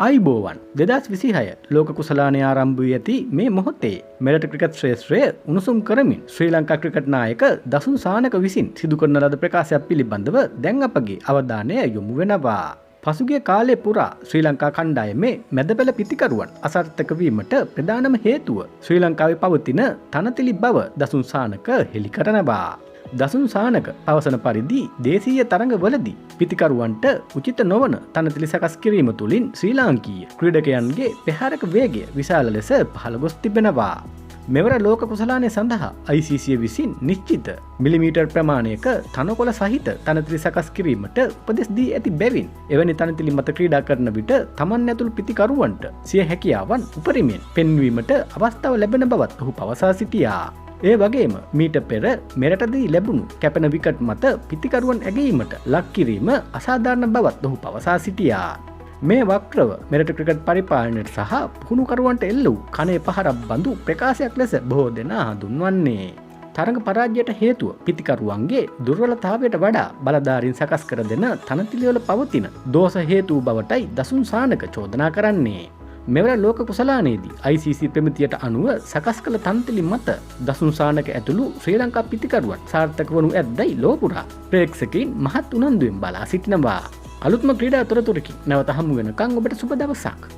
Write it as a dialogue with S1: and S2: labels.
S1: ආයුබෝවන්. 2026 ලෝක කුසලානය ආරම්භ වී ඇති මේ මොහොතේ මෙරට ක්‍රිකට් ක්ෂේත්‍රය උණුසුම් කරමින් ශ්‍රී ලංකා ක්‍රිකට් නායක දසුන් සානක විසින් සිදු කරන ලද ප්‍රකාශයක් පිළිබඳව දැන් අපගේ අවධානය යොමු වෙනවා. පසුගිය කාලය පුරා ශ්‍රී ලංකා කණ්ඩායමේ මැදපෙළ පිතිකරුවන් අසාර්ථක වීමට ප්‍රධානම හේතුව ශ්‍රී ලංකාවේ පවතින තනතිලි බව දසුන් සානක හෙළි කරනවා. දසුන් සානක පවසන පරිදි දේශීය තරඟවලදී පිතිකරුවන්ට උචිත නොවන තනතිලි සකස් කිරීම තුළින් ශ්‍රී ලාංකීය ක්‍රීඩකයන්ගේ ප්‍රහාරක වේගය විශාල ලෙස පහළ ගොස් තිබෙනවා. මෙවර ලෝක කුසලානය සඳහා ICC විසින් නිශ්චිත මිලිමීටර් ප්‍රමාණයක තනකොළ සහිත තනතිලි සකස් කිරීමට උපදෙස් දී ඇති බැවින්, එවැනි තනතිලි මත ක්‍රීඩා කරන විට තමන් ඇතුළු පිතිකරුවන්ට සිය හැකියාවන් උපරිමයෙන් පෙන්වීමට අවස්ථාව ලැබෙන බවත් ඔහු පවසා සිටියා. ඒ වගේම මීට පෙර මෙරටදී ලැබුණු කැපෙන විකට් මත පිතිකරුවන් ඇගීමට ලක් කිරීම අසාධාරණ බවත් ඔහු පවසා සිටියා. මේ වක්‍රව මෙරට ක්‍රිකට් පරිපාලනයට සහ පුහුණුකරුවන්ට එල්ල වූ කනේ පහරක් බඳු ප්‍රකාශයක් ලෙස බොහෝ දෙනා හඳුන්වන්නේ. තරඟ පරාජයට හේතුව පිතිකරුවන්ගේ දුර්වලතාවයට වඩා බලධාරීන් සකස් කර දෙන තනතිලිවල පවතින දෝෂ හේතු බවටයි දසුන් සානක චෝදනා කරන්නේ. මෙවර ලෝක කුසලානයේදී ICC ප්‍රමිතියට අනුව සකස් කළ තන්තිලි මත දසුන් සානක ඇතුළු ශ්‍රී ලංකා පිතිකරුවන් සාර්ථක වනු ඇත්දැයි ලෝපුරා ප්‍රේක්ෂකයින් මහත් උනන්දුවෙන් බලා සිටිනවා. අලුත්ම ක්‍රීඩා තොරතුරකින් නැවත හමු වෙනකන් ඔබට සුබ දවසක්.